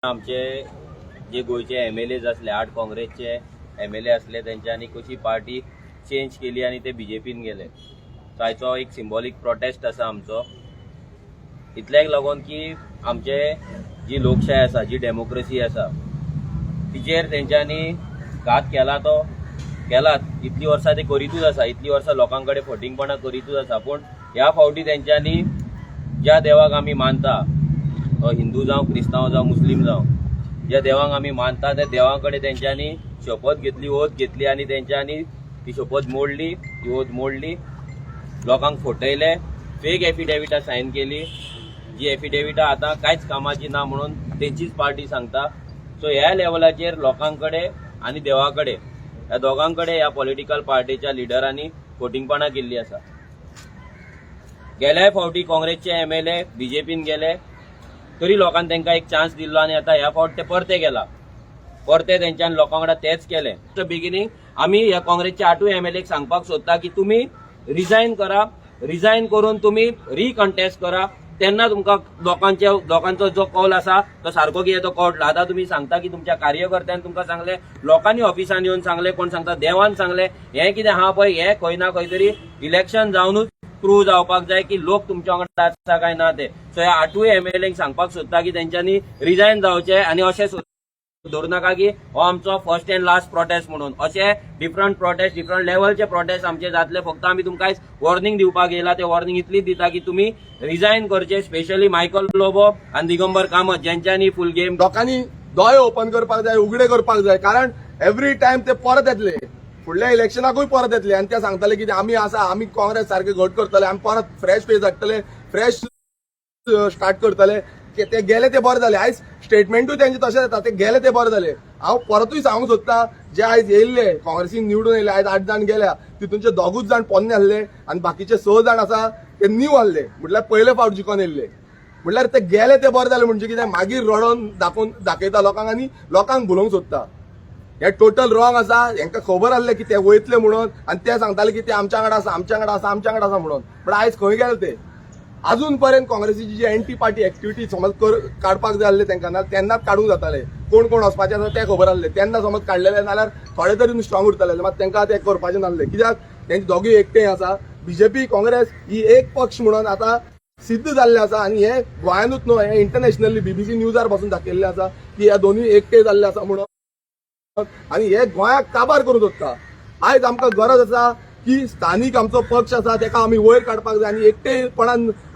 आमचे जे गोंयचे एमएलएज आसले, 8 काँग्रेसचे एमएलए आसले, तेंच्यांनी कशी पार्टी चेंज केली आनी ते बीजेपीन गेले. सो आयचो एक सिंबॉलीक प्रोटेस्ट आसा आमचो, इतल्याक लागून की आमचे जी लोकशाय आसा, जी डेमोक्रेसी आसा, तिचेर तेंच्यांनी घात केला तो केलाच. इतलीं वर्सां ते करीतूच आसा, इतलीं वर्सां लोकां कडेन फटींगपणां करीतूच आसा. पूण ह्या फावटी तेंच्यांनी ज्या देवाक आमी मानता, तो हिंदू जावं, क्रिस्तांव जावं, मुस्लीम जावं, ज्या देवांक आमी मानता त्या देवा कडेन तेंच्यांनी शपथ घेतली, ओत घेतली आनी तेंच्यांनी ती शपथ मोडली, ती ओत मोडली, लोकांक फटयले, फेक एफिडेविटां सायन केली, जी एफिडेविटां आतां कांयच कामाची ना म्हणून तेंचीच पार्टी सांगता. सो ह्या लेवलाचेर लोकां कडेन आनी देवा कडेन, ह्या दोगां कडेन ह्या पॉलिटिकल पार्टीच्या लिडरांनी फटींगपणां केल्ली आसा. गेल्याय फावटी काँग्रेसचे एमएलए बीजेपीन गेले तरी लोकांनी तांकां एक चान्स दिल्लो आनी आतां ह्या फावट ते परते गेला, परते तेंच्यान लोकां वांगडा तेच केलें. बिगिनींग आमी ह्या काँग्रेसच्या आठूय एमएलएक सांगपाक सोदता की तुमी रिजायन करा, रिजायन करून तुमी रिकंटेस्ट करा, तेन्ना तुमकां लोकांचो जो कौल आसा तो सारको कितें तो कळटलो. आतां तुमी सांगता की तुमच्या कार्यकर्त्यान तुमकां सांगलें, लोकांनी ऑफिसान येवन सांगलें, कोण सांगता देवान सांगलें, हें कितें आहा पळय, हें खंय ना खंय तरी इलेक्शन जावनूच प्रूव जावपाक जाय की लोक तुमच्या वांगडा आसा काय ना ते. सो ह्या आठूय एमएलएंक सांगपाक सोदता की तेंच्यांनी रिजायन जावचें आनी अशें धरू नाका की हो आमचो फर्स्ट अँड लास्ट प्रोटेस्ट म्हणून. अशे डिफरंट प्रोटेस्ट, डिफरंट लेवलचे प्रोटेस्ट आमचे जातले. फक्त आमी तुमकां वॉर्निंग दिवपाक येयला, ते वॉर्निंग इतलीच दिता की तुमी रिजायन करचे, स्पेशली मायकल लोबो आनी दिगंबर कामत, ज्यांच्यांनी फूल गेम लोकांनी दोळे ओपन करपाक जाय, उगडे करपाक जाय, कारण एवरी टायम ते परत येतले, फुडल्या इलेक्शनाकूय परत येतले आनी ते सांगतले की आमी आसा, आमी काँग्रेस सारखे घट करतले, आमी परत फ्रेश फेस हाडटले, फ्रेश स्टार्ट करतले. ते गेले ते बरें जाले. आयज स्टेटमेंटूय तेंचे तशें जाता, ते गेले ते बरें जाले. हांव परतूय सांगूंक सोदता, जे आयज येयल्ले काँग्रेसीन निवडून येयले, आयज 8 जाण गेल्या, तितूनचे दोगूच जाण पोन्ने आहले आनी बाकीचे 6 जाण आसा ते न्यू आहले, म्हटल्यार पयले फावट जिखोन येयल्ले. म्हटल्यार ते गेले ते बरें जाले म्हणजे कितें, मागीर रडोन दाखोवन दाखयता लोकांक आनी लोकांक भुलोवंक सोदता. हे टोटल रॉंग आसा. हेंकां खबर आहलें की ते वयतले म्हणून आनी ते सांगताले की ते आमच्या वांगडा आसा, आमच्या वांगडा आसा, आमच्या वांगडा आसा म्हणून. बट आयज खंय गेले ते? अजून पर्यंत काँग्रेसीची जी एंटी पार्टी एक्टिविटी समज काडपाक जाय आसले तेंकां, नाल्यार तेन्नाच काडूंक जाताले. कोण कोण वचपाचे आसा ते खबर आसले, तेन्ना समज काडलेले जाल्यार थोडे तरी स्ट्रॉंग उरताले. मात तेंकां ते करपाचें नासलें, कित्याक तेंचे दोगूय एकटे आसा. बीजेपी काँग्रेस ही एक पक्ष म्हणून आतां सिद्ध जाल्ले आसा आनी हे गोंयानूच न्हय, हे इंटरनॅशनली बीबीसी न्यूजार पासून दाखयल्लें आसा की ह्या दोनूय एकटे जाल्ले आसा म्हणून आनी हे गोंयाक काबार करूंक सोदता. आयज आमकां गरज आसा की स्थानीक आमचो पक्ष आसा तेका आमी वयर काडपाक जाय आनी एकटेपणान.